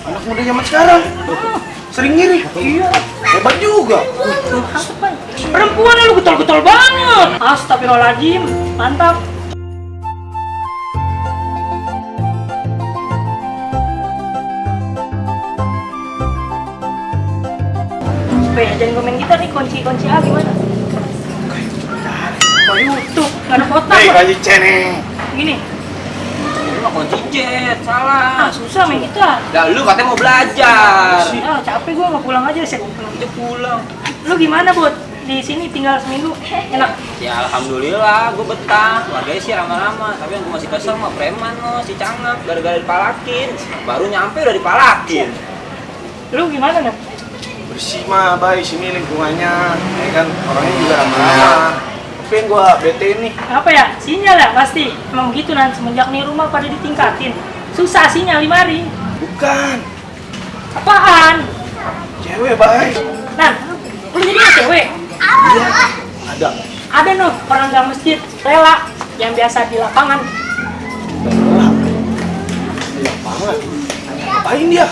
Anak muda zaman sekarang sering ngiri. Iya. Hebat juga. Perempuan lu getol-getol banget. Astagfirullahaladzim, mantap. Jangan komen kita nih, kunci A gimana? Oh YouTube, nggak ada kotak. Hei, kaji cene. Gini, Lu mah kunci jet, salah. susah main kita. Dah lu katanya mau belajar. Capek gua nggak pulang aja sih. Pulang. Lu gimana, Bud? Di sini tinggal seminggu, enak. Ya alhamdulillah, gue betah. Warganya sih ramah-ramah, tapi yang gue masih kesel mah preman lo, si Cangap, gara-gara dipalakin. Baru nyampe udah dipalakin. Lu gimana nih? Bersih mah, baik sini lingkungannya. Ya kan, orangnya juga ramah. Tapi yang gua bete nih. Apa ya? Sinyal ya pasti. Emang begitu nan semenjak nih rumah pada ditingkatin. Susah sinyal limari. Bukan, Apaan? cewek baik. Nan, lu jadi nggak cewek? Iya, ada. Ada noh orang gang masjid rela yang biasa di lapangan. Lah, di lapangan. Ngapain dia?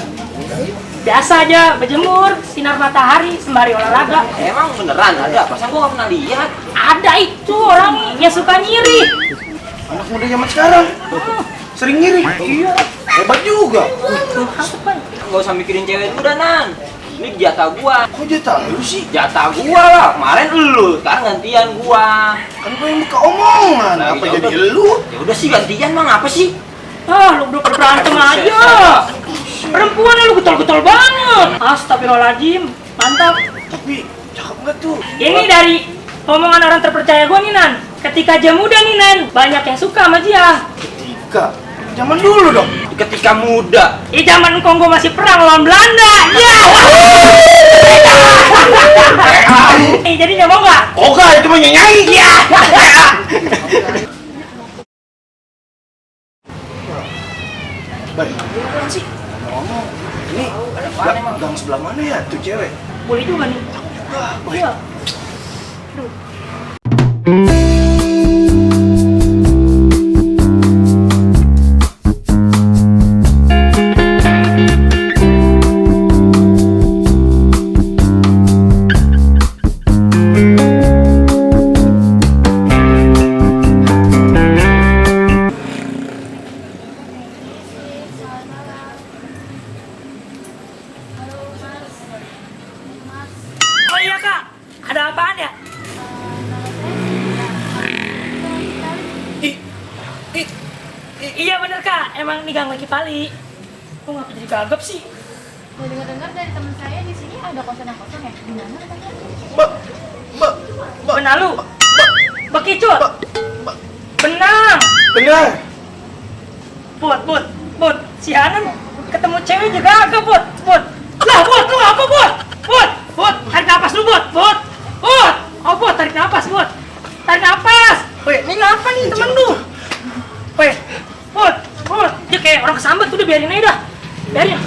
Biasa aja berjemur, sinar matahari sembari olahraga. Emang beneran ada? Perasaan gue gak pernah lihat. Ada itu orang yang suka nyiri. Anak muda zaman sekarang sering ngiri. Iya. Hebat juga. Gak usah mikirin cewek dulu dah, Nan. Ini jatah gua. Kok jatah lu sih? Jatah gua lah. Kemarin lu, kan gantian gua. Kan gue yang buka omongan. Nah, Apa ya jadi udah. lu? Ya udah sih gantian mah ngapa sih? Ah, lu udah berantem aja. Perempuan lu getol-getol banget. Astagfirullahaladzim, mantap. Tapi cakep nggak tuh? Ini dari omongan orang terpercaya gue nih Nan. Ketika dia muda nih Nan, banyak yang suka sama dia. Ketika zaman dulu dong. Ketika muda. Zaman Kongo masih perang lawan Belanda. Ya. Jadi nggak mau nggak? Oga itu mah nyanyi. Iya. Baik. Sih. Ngomong. Ini gang sebelah mana ya tuh cewek? Boleh juga nih. Wah, baik. Iya. Oh iya Kak, ada apaan ya? Iya bener Kak, emang nih gang lagi Pali. Kok ngapa jadi gagap sih? Ya dengar-dengar dari teman saya di sini ada kosan yang kosong ya. Di mana katanya? Mbak, mbak, Benalu, bekicut, mbak. benang, Benar. Bud, si Hanan ketemu cewek juga agak Bud. Lah Bud, lu apa Bud, tarik napas lu Bud. Oh Bud, tarik napas Bud. Tarik napas. Weh, ini apa nih temen lu? Weh, Bud, dia kayak orang kesambet udah biarin aja dah. Biarin.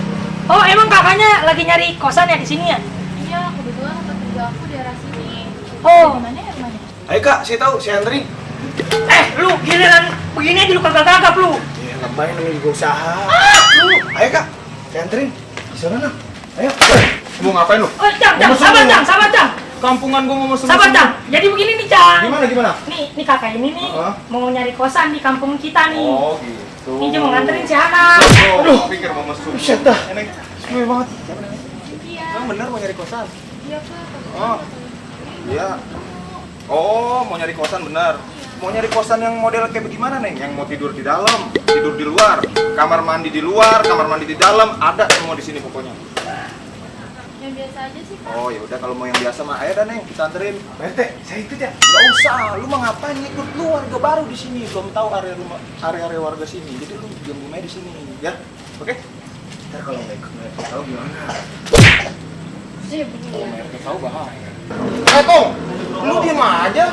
Oh emang kakaknya lagi nyari kosan ya di sini ya? Iya, kebetulan tempat kerja aku daerah sini. Oh. Di mana ya rumahnya? Ayo kak, saya tahu, saya anterin. Lu giliran begini aja lu kagak gagap lu. Ya ngapain namanya juga usaha. Lu. Ayo kak, saya anterin. Di sana nah. Ayo. Mau ngapain lu? Oh, Cang, sabar Cang. Kampungan gua mau mesen. Sabar Cang. Jadi begini nih Cang. Gimana? Nih kakak ini nih Hah? mau nyari kosan di kampung kita nih. Oh gitu. Ini dia mau nganterin si Hana. Aduh, pikir mau mesum. Buset dah. Enak. Semua banget. Iya. Emang bener mau nyari kosan? Iya Pak. Oh. Iya. Oh, mau nyari kosan bener. Mau nyari kosan yang model kayak bagaimana nih? Yang mau tidur di dalam, tidur di luar, kamar mandi di luar, kamar mandi di dalam, ada semua di sini pokoknya. Yang biasa aja sih Pak. Oh ya udah kalau mau yang biasa mah ayo dah Neng, kita anterin. Pak RT, saya ikut ya. Enggak usah, lu mah ngapain ikut, lu warga baru di sini, belum tahu area warga sini. Jadi lu diam di sini, ya. Oke? Ntar kalau nggak ikut tahu gimana? Iya bener. Kalau RT tahu bahaya. Tong, lu diam aja.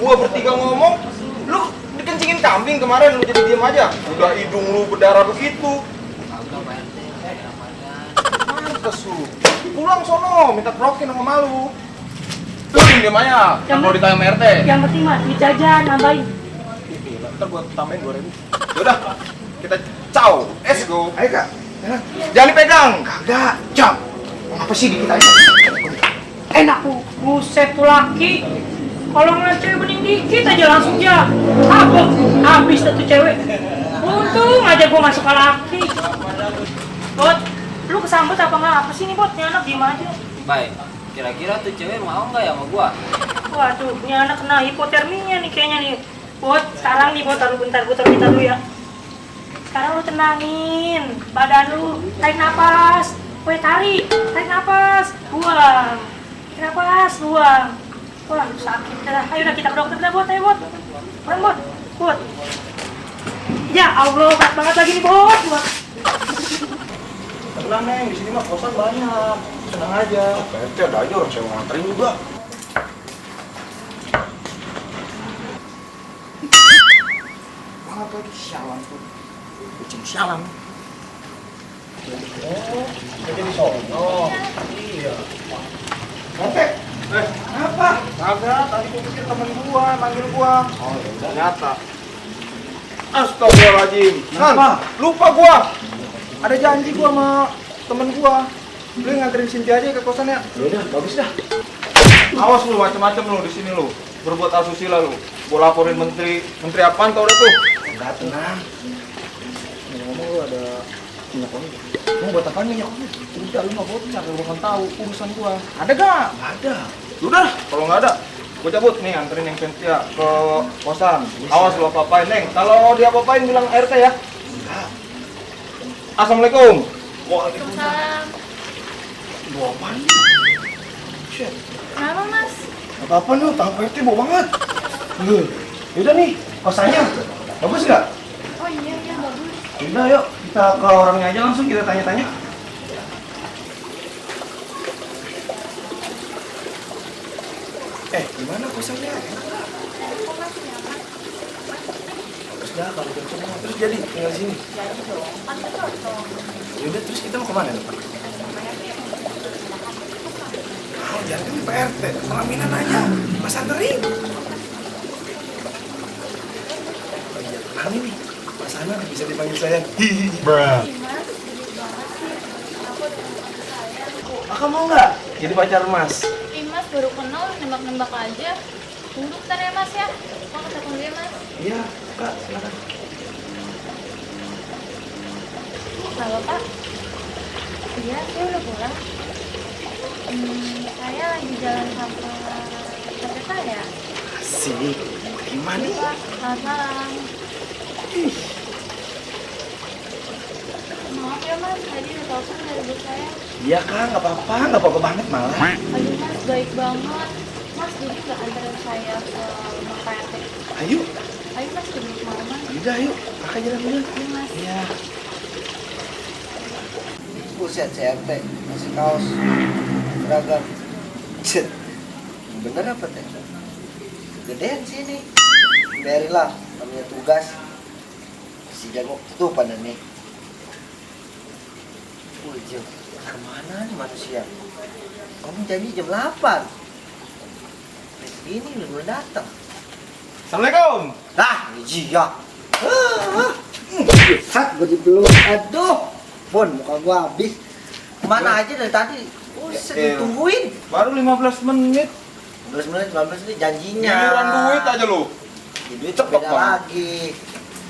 Gua bertiga ngomong, lu dikencingin kambing kemarin, lu jadi diam aja. Udah hidung lu berdarah begitu. Mantes lu. Pulang sono, minta krokin sama malu. Lu diam aja, Yang mau ditanya sama RT. Yang penting mah duit jajan nambahin. Ntar gua tambahin 2.000. Yaudah, kita ciao, let's go. Ayo kak, Ya. Jangan dipegang. Kagak. Jam. Apa sih dikit aja? Enak buset tuh laki. Kalau ngeliat cewek bening dikit aja langsung dia habis tuh cewek. Untung aja gua masuk ke laki. Bot, lu kesambet apa nggak? Apa sih nih Bot? Ini anak diem aja. Baik, kira-kira tuh cewek mau nggak ya sama gua? Waduh, ini anak kena hipotermia nih kayaknya nih. Bot, sekarang nih Bot, taruh bentar, gua taruh kita dulu ya. Sekarang lu tenangin badan lu, tarik napas. Woi, tarik napas, buang. Tarik napas, buang. Wah, sakit dah. Ayo dah kita ke dokter dah, Bot. Ayo, Bot. Buang, Bot. Bot. Ya Allah, berat banget lagi nih, Bot. Tenang Neng, di sini mah kosan banyak. Tenang aja. Perte ada aja orang saya mau nganterin juga. Banget lagi sialan tuh. Kucing sialan. Oh, jadi di sono. Iya. Perte, kenapa? Kagak, tadi gua pikir temen gua, manggil gua. Oh, ya udah. Ternyata. Astagfirullahaladzim. Kenapa? Lupa gua. Ada janji gua sama temen gua. Lu nganterin Cynthia aja ke kosannya. Yaudah, bagus dah. Awas lu macam-macam lu di sini lu. Berbuat asusila lu. Gua laporin menteri apaan tau udah tuh. Enggak, tenang. Ngomong lu ada minyak wangi. Mau buat apaan minyak wangi? Udah lu mah bocah, lu bukan tahu urusan gua. Ada gak? Enggak ada. Udah, kalau nggak ada, gua cabut nih anterin yang Cynthia ke kosan. Awas lu apa-apain, Neng. Kalau dia apa-apain bilang RT ya. Enggak. Assalamualaikum. Waalaikumsalam. Bau apaan nih? Shit. Kenapa Mas? Apa-apa lu, tahu RT bau banget. Yaudah nih, kosannya. Bagus nggak? Oh iya bagus. Yaudah yuk, kita ke orangnya aja langsung kita tanya-tanya. Gimana kosannya? Bagus dah kalau gitu. Terus jadi tinggal di sini? Jadi dong, kan kita cocok. Yaudah, terus kita mau kemana nih? Oh, jangan ke PRT, pelaminan aja, Mas anterin. Oh iya, kami nih, Mas Ana bisa dipanggil saya. Hihi. Bruh. Ih, Mas, gede banget sih. Aku udah teman saya. Kakak mau nggak jadi pacar Mas? Ih Mas, baru kenal nembak-nembak aja. Tunggu bentar ya Mas ya. Mau ke telepon dia Mas. Iya, Kak, silakan. Halo Pak. Iya, saya udah pulang. Saya lagi jalan sama pacar saya. Asik. Gimana nih? Pak, selamat malam. Maaf ya Mas, tadi udah telepon dari bos saya. Iya Kak, nggak apa-apa banget malah. Aduh Mas, baik banget. Mas, jadi nggak anterin saya ke rumah Pak RT? Ayo, Ayo Mas, ke rumah Mama. udah ayo, Kakak jalan dulu. Iya Mas. Iya. Buset, CRT, ngasih kaos seragam. Cet, bener apa teh? Gedean sini. Biarinlah, namanya tugas. Si jago tuh pada nih. Wujud, kemana nih manusia? Kamu janji jam 8. Ini belum datang. Assalamualaikum. Nah, iya. Sat, gue dipeluk. Aduh, Bon, muka gua habis. Kemana aja dari tadi? Buset, ditungguin. Baru 15 menit. 15 menit janjinya. Giliran duit aja lu. Duit Cepet beda banget. lagi.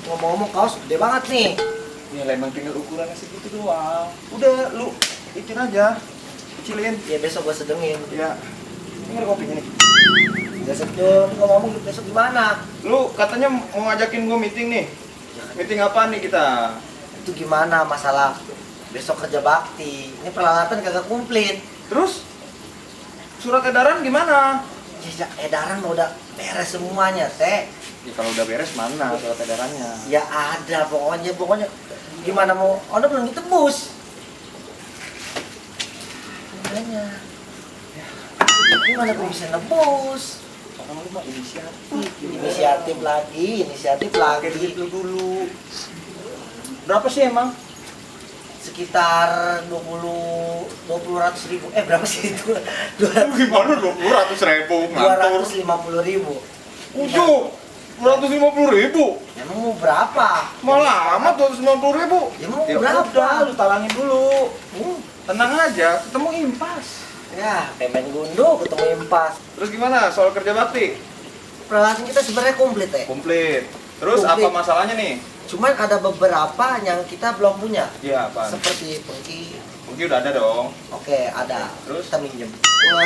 Ngomong-ngomong kaos gede banget nih. Nih, emang tinggal ukurannya segitu doang. Udah, lu bikin aja. Kecilin. Ya besok gua sedengin. Iya. Ini ada kopinya nih. Besok tuh ngomong besok gimana? Lu katanya mau ngajakin gua meeting nih. Meeting apa nih kita? Itu gimana masalah besok kerja bakti? Ini peralatan kagak komplit. Terus surat edaran gimana? Ya, edaran udah beres semuanya, Teh. Ya kalau udah beres mana surat edarannya? Ya ada pokoknya gimana mau? Ono belum ditebus. Makanya. Gimana gue bisa nebus? Orang lu mah inisiatif. Inisiatif Pakai lagi. duit lu dulu. Berapa sih emang? Sekitar 20 ribu. Berapa sih itu? Gimana 200.000 ngatur? 250.000. Ujuk. 250.000. Emang mau berapa? Malah amat 250.000. Ya mau Ya berapa? udah, lu talangin dulu. Tenang aja, ketemu impas. Ya, kayak main gundu ketemu impas. Terus gimana soal kerja bakti? Peralatan kita sebenarnya komplit ya. Komplit. Terus Komplit. apa masalahnya nih? Cuman ada beberapa yang kita belum punya. Iya, apa? Seperti pengki. Mungkin udah ada dong. Oke, ada. Terus? Kita minjem.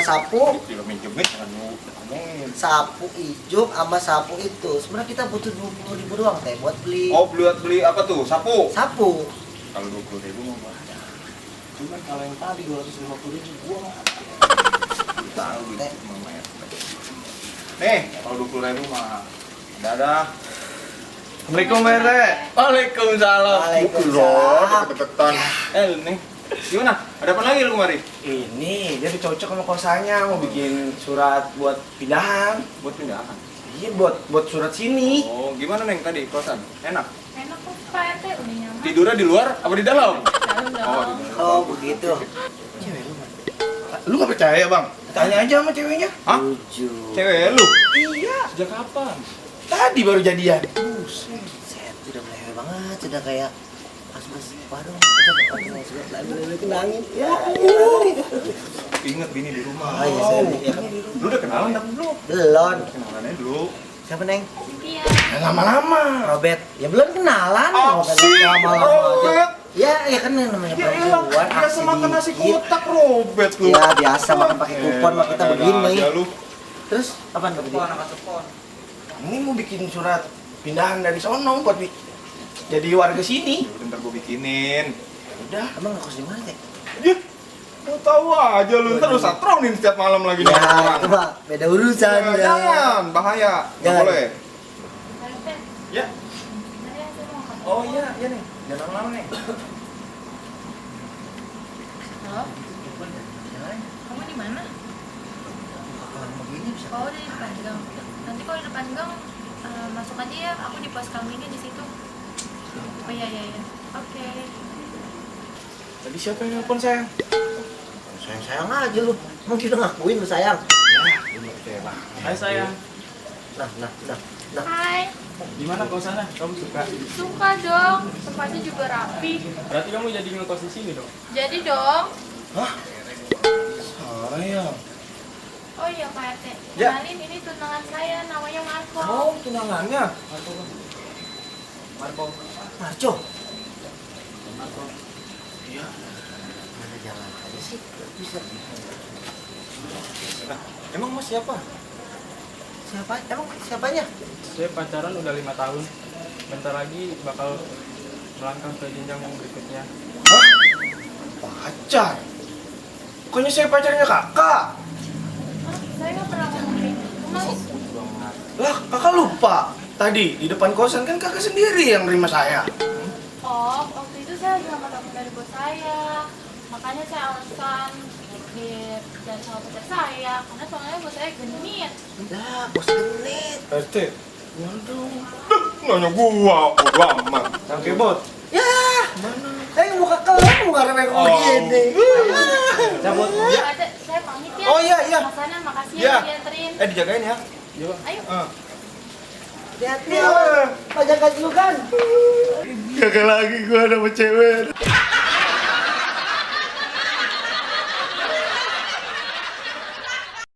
Sapu, Kalau minjemin jangan lu ngomongin. sapu hijau sama sapu itu. Sebenarnya kita butuh 20.000 doang teh buat beli Oh, beli apa tuh? Sapu. sapu. Kalau 20.000 mah nggak ada. Cuman kalau yang tadi 250.000 gua nggak ada. Tahu gitu mama ya. Nih, kalau 20.000 mah ada. Assalamualaikum, Mere. Waalaikumsalam. Waalaikumsalam. Deket-deketan. Nih. Gimana? Ada apa lagi lu kemari? Ini dia udah cocok sama kosannya, mau bikin surat buat pindahan. Buat pindahan. Iya, buat surat sini. Oh, gimana Neng tadi kosan? Enak. Enak kok Pak RT, udah nyaman. Tidurnya di luar apa di dalam? Dalam Oh, dong. di dalam. Oh, begitu. Lu gak percaya, Bang? Tanya aja sama ceweknya. Hah? 7. Cewek lu? Iya, Sejak kapan? tadi baru jadian. Set, sudah melewe banget, sudah kayak pas waduh, kita sudah lagi kenangin. Ya. Ingat bini di rumah. Oh iya, saya ya kan. Lu udah kenalan tapi belum? Belum. Kenalannya dulu. Siapa, Neng? Cynthia. Jangan lama-lama. Robert. Ya belum kenalan. mau Asik, kenal lama-lama aja. Robert. Ya, ya kan yang namanya Ya elah, perempuan. biasa aksi makan nasi dikit. kotak Robert lu. Ya biasa makan pakai kupon mah kita Ada begini. aja lu. Terus apaan tadi? Ini mau bikin surat pindahan dari sono buat jadi warga sini. Bentar gua bikinin. Udah. Emang ngekos di mana, Teh? Ya, lu tahu aja lu, ntar lu satronin setiap malam lagi nih. Ya, itu mah beda urusan Ya, ya. jangan, bahaya. Nggak Jangan. boleh. Pak RT, Ya. bentar ya, saya mau makan. Oh iya, iya nih. Jangan lama-lama nih. Halo, kamu di mana? Kalau begini bisa. Oh, di depan gang. Nanti kalau di depan gang, masuk aja ya. Aku di pos kami ini di situ. Oh iya iya iya. Oke. Tadi siapa yang nelpon, sayang? Sayang-sayang aja lu. Emang kita ngakuin lu sayang. Ya, lu gak percaya, Bang. Hai sayang, Nah. Hai. gimana kosannya? Kamu suka? Suka dong. Tempatnya juga rapi. Berarti kamu jadi ngekos di sini dong? Jadi dong. Sayang. Oh iya Pak RT. Ya. Kenalin ini tunangan saya, namanya Marco. Oh, tunangannya. Marco. Marco. Iya. Mana jangan aja sih. Bisa. Nah, emang mas siapa? Siapa? Emang siapanya? Saya pacaran udah 5 tahun. Bentar lagi bakal melangkah ke jenjang yang berikutnya. Hah? Pacar? Bukannya saya pacarnya kakak? Saya nggak pernah ngomong kayak gitu, Mas. Lah, kakak lupa. Tadi di depan kosan kan kakak sendiri yang nerima saya. Oh, waktu itu saya lagi lama telepon dari bos saya. Makanya saya alasan biar jangan sama pacar saya. Karena soalnya bos saya genit. Lah, bos genit. RT. Waduh. Nanya gua, bodo amat. Yang kebot. Ya. Mana? Muka kamu karena Oh. begini. Cabut. Ada, saya pamit ya. Oh, iya, iya. Mas Sana, makasih Iya. ya dianterin. Dijagain ya. Iya bang. Ayo. Hati-hati ya. Pajak lu kan. Gagal lagi gua dapet cewek.